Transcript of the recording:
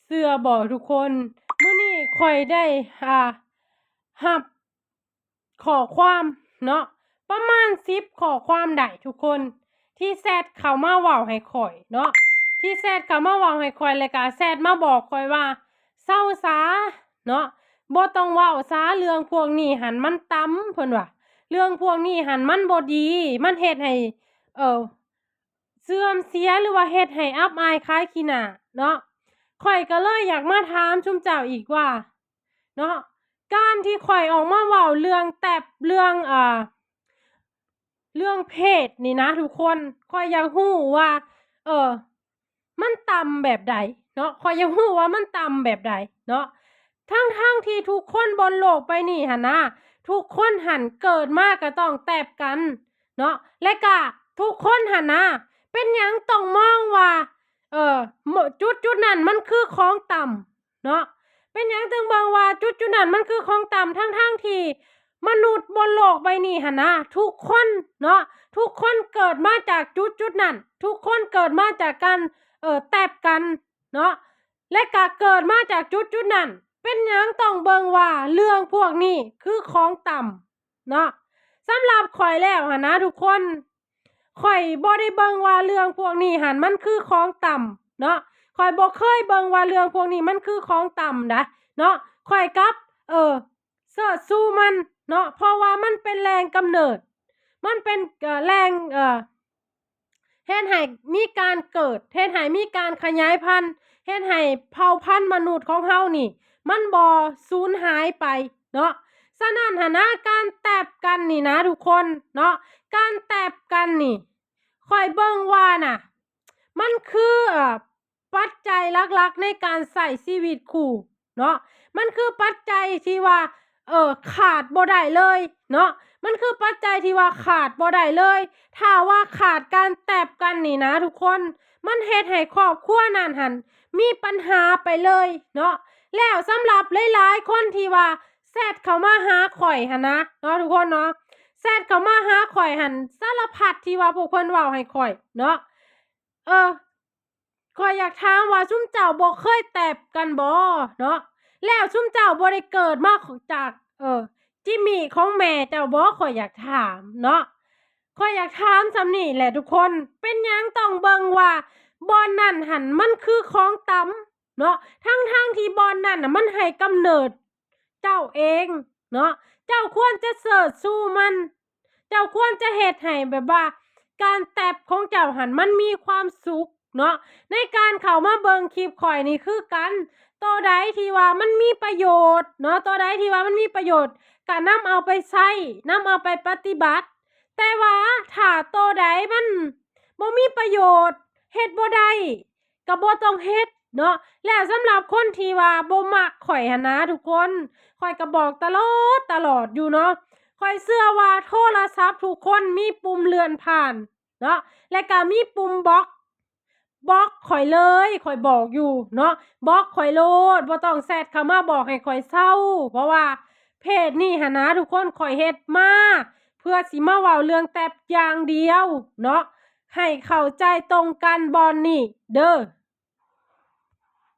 ເຊື່ອບໍ່ທຸກຄົນ? ມື້ນີ້ຂ້ອຍໄດ້ ອ່າ ຮັບຂໍ້ຄວາມເນາະ ປະມານສິບຂໍ້ຄວາມໄດ້ທຸກຄົນ ທີ່ແຊັດເຂົ້າມາເວົ້າໃຫ້ຂ້ອຍເນາະ ທີ່ແຊັດເຂົ້າມາເວົ້າໃຫ້ຂ້ອຍ ແລ້ວກະແຊັດມາບອກຂ້ອຍວ່າ ເຊົາຊາເນາະ ບໍ່ຕ້ອງເວົ້າຊາ ເລື່ອງພວກນີ້ຫັ້ນມັນຕ່ຳ ເພິ່ນວ່າ ເລື່ອງພວກນີ້ຫັ້ນມັນບໍ່ດີ ມັນເຮັດໃຫ້ ເອີ ເສື່ອມເສຍ ຫຼືວ່າເຮັດໃຫ້ອັບອາຍຂາຍຂີ້ໜ້າເນາະ. ຂ້ອຍກໍເລີຍຢາກມາຖາມຊຸມເຈົ້າອີກວ່າເນາະ ການທີ່ຂ້ອຍອອກມາເວົ້າເລື່ອງແຕັບ ເລື່ອງ ເອີ ເລື່ອງເພດນີ້ນະທຸກຄົນ ຂ້ອຍຢາກຮູ້ວ່າ ເອີ ມັນຕ່ຳແບບໃດເນາະ ຂ້ອຍຢາກຮູ້ວ່າມັນຕ່ຳແບບໃດເນາະ ທັງໆທີ່ທຸກຄົນບົນໂລກໃບນີ້ຫັ້ນນະ ທຸກຄົນຫັ້ນເກີດມາກໍຕ້ອງແຕັບກັນເນາະ ແລະກະທຸກຄົນຫັ້ນນະ ເປັນຫຍັງຕ້ອງມອງວ່າ ເອີ ຈຸດໆນັ້ນມັນຄືຂອງຕ່ຳ ເນາະ ເປັນຫຍັງຈຶ່ງເບິ່ງວ່າຈຸດໆນັ້ນມັນຄືຂອງຕ່ຳ ທັງໆທີ່ມະນຸດບົນໂລກໃບນີ້ຫັ້ນນະ ທຸກຄົນເນາະ ທຸກຄົນເກີດມາຈາກຈຸດໆນັ້ນ ທຸກຄົນເກີດມາຈາກການ ເອີ ແຕັບກັນເນາະ ແລະກະເກີດມາຈາກຈຸດໆນັ້ນ ເປັນຫຍັງຕ້ອງເບິ່ງວ່າເລື່ອງພວກນີ້ຄືຂອງຕ່ຳ ເນາະ ສຳລັບຂ້ອຍແລ້ວຫັ້ນນະທຸກຄົນ ຂ້ອຍບໍ່ໄດ້ເບິ່ງວ່າເລື່ອງພວກນີ້ຫັ້ນມັນຄືຂອງຕ່ຳເນາະ ຂ້ອຍບໍ່ເຄີຍເບິ່ງວ່າເລື່ອງພວກນີ້ມັນຄືຂອງຕ່ຳໃດເນາະ ຂ້ອຍກັບ ເອີ ເຊີດຊູມັນເນາະ ເພາະວ່າມັນເປັນແຫຼ່ງກຳເນີດ ມັນເປັນ ເອີ ແຫຼ່ງ ເອີ ເຮັດໃຫ້ມີການເກີດ ເຮັດໃຫ້ມີການຂະຫຍາຍພັນ ເຮັດໃຫ້ເຜົ່າພັນມະນຸດຂອງເຮົານີ້ ມັນບໍ່ສູນຫາຍໄປເນາະ. ສະນັ້ນຫັ້ນນະ ການແຕັບກັນນີ້ນະທຸກຄົນເນາະ ການແຕັບກັນນີ້ ຂ້ອຍເບິ່ງວ່ານະ ມັນຄື ເອີ ປັດໄຈຫຼັກໆໃນການໃຊ້ຊີວິດຄູ່ ເນາະ ມັນຄືປັດໄຈທີ່ວ່າ ເອີ ຂາດບໍ່ໄດ້ເລີຍເນາະ ມັນຄືປັດໄຈທີ່ວ່າຂາດບໍ່ໄດ້ເລີຍ. ຖ້າວ່າຂາດການແຕັບກັນນີ້ນະທຸກຄົນ ມັນເຮັດໃຫ້ຄອບຄົວນັ້ນຫັ້ນມີປັນຫາໄປເລີຍເນາະ. ແລ້ວສຳລັບຫຼາຍໆຄົນທີ່ວ່າແຊັດເຂົ້າມາຫາຂ້ອຍຫັ້ນນະເນາະ ທຸກຄົນເນາະ ແຊັດເຂົ້າມາຫາຂ້ອຍຫັ້ນ ສາລະພັດທີ່ວ່າພວກເພິ່ນເວົ້າໃຫ້ຂ້ອຍເນາະ ເອີ ຂ້ອຍຢາກຖາມວ່າ ຊຸມເຈົ້າບໍ່ເຄີຍແຕັບກັນບໍ່ເນາະ? ແລ້ວຊຸມເຈົ້າບໍ່ໄດ້ເກີດມາຈາກ ເອີ ຈິມມີຂອງແມ່ເຈົ້າບໍ່? ຂ້ອຍຢາກຖາມເນາະ ຂ້ອຍຢາກຖາມສ່ຳນີ້ແຫຼະທຸກຄົນ. ເປັນຫຍັງຕ້ອງເບິ່ງວ່າບ່ອນນັ້ນຫັ້ນມັນຄືຂອງຕ່ຳເນາະ ທັງໆທີ່ບ່ອນນັ້ນນະມັນໃຫ້ກຳເນີດ ເຈົ້າເອງເນາະ ເຈົ້າຄວນຈະເຊີດຊູມັນ ເຈົ້າຄວນຈະເຮັດໃຫ້ແບບວ່າການແຕັບຂອງເຈົ້າຫັ້ນມັນມີຄວາມສຸກເນາະ. ໃນການເຂົ້າມາເບິ່ງຄລິບຂ້ອຍນີ້ຄືກັນ ໂຕໃດທີ່ວ່າມັນມີປະໂຫຍດເນາະ ໂຕໃດທີ່ວ່າມັນມີປະໂຫຍດກະນຳເອົາໄປໃຊ້ ນຳເອົາໄປປະຕິບັດ. ແຕ່ວ່າຖ້າໂຕໃດມັນບໍ່ມີປະໂຫຍດ ເຮັດບໍ່ໄດ້ ກໍບໍ່ຕ້ອງເຮັດເນາະ. ແລ້ວສຳລັບຄົນທີ່ວ່າບໍ່ມັກຂ້ອຍຫັ້ນນະທຸກຄົນ ຂ້ອຍກໍບອກຕະຫຼອດຕະຫຼອດຢູ່ເນາະ ຂ້ອຍເຊື່ອວ່າໂທລະສັບທຸກຄົນມີປຸ່ມເລື່ອນຜ່ານເນາະ ແລະກໍມີປຸ່ມບລັອກ ບລັອກຂ້ອຍເລີຍ ຂ້ອຍບອກຢູ່ເນາະ ບລັອກຂ້ອຍໂລດ ບໍ່ຕ້ອງແຊັດເຂົ້າມາບອກໃຫ້ຂ້ອຍເຊົາ ເພາະວ່າເພຈນີ້ຫັ້ນນະທຸກຄົນ ຂ້ອຍເຮັດມາເພື່ອຊິມາເວົ້າເລື່ອງແຕັບຢ່າງດຽວເນາະ ໃຫ້ເຂົ້າໃຈຕົງກັນບ່ອນນີ້ເດີ.